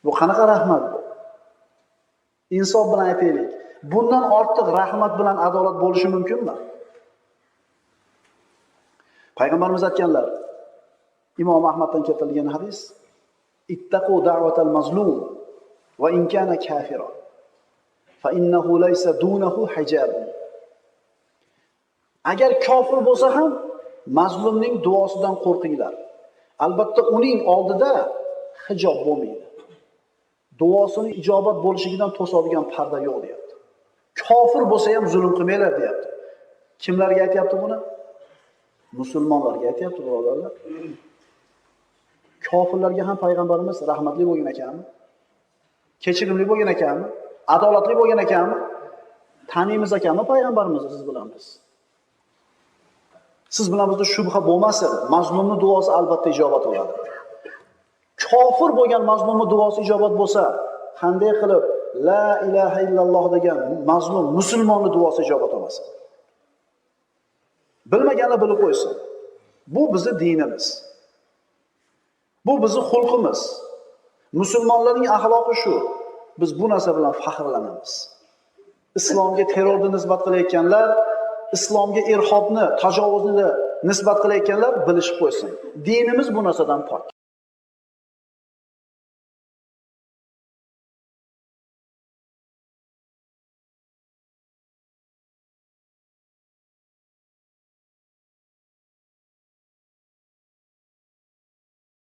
Bu qanaqa rahmat bu? Insof bilan aytaylik. Bundan ortiq rahmat bilan adolat bo'lishi mumkinmi? Payg'ambarimiz aytganlar, Imom Ahmaddan keltirilgan hadis: "Ittaqu da'vatal mazlum va in kana kafira fa innahu laysa dunahu hijabun." Agar kofir bo'lsa ham mazlumning duosidan qo'rqinglar. Albatta uning oldida hijob bo'lmaydi. Duosini ijobat bo'lishidan to'sadigan parda yo'q deyapti. Kofir bo'lsa ham zulm qilmanglar deyapti. Kimlarga aytyapti buni? Musulmonlarga aytyapti, birodarlar. Kofirlarga ham payg'ambarimiz rahmatli bo'lgan ekanmi? Kechirimli bo'lgan ekanmi? Adolatli bo'lgan ekanmi? Taniymiz ekanmi payg'ambarimizni siz bilan biz? Siz bilan bizda shubha bo'lmasin, mazlumning duosi albatta ijobat bo'ladi. Kofir bo'lgan mazlumning duosi ijobat bo'lsa, qanday qilib la ilaha illalloh degan mazlum musulmonni duosi ijobat bo'lmasin? Bilmaganlar bilib qo'ysin. Bu bizni dinimiz. Bu bizni xulqimiz. Musulmonlarning axloqi shu. Biz bu narsa bilan faxrlanamiz. Islomga terrorni nisbat qilayotganlar, islomga irhobni, tajovuzni nisbat qilayotganlar bilishib qo'ysin. Dinimiz bu narsadan pok.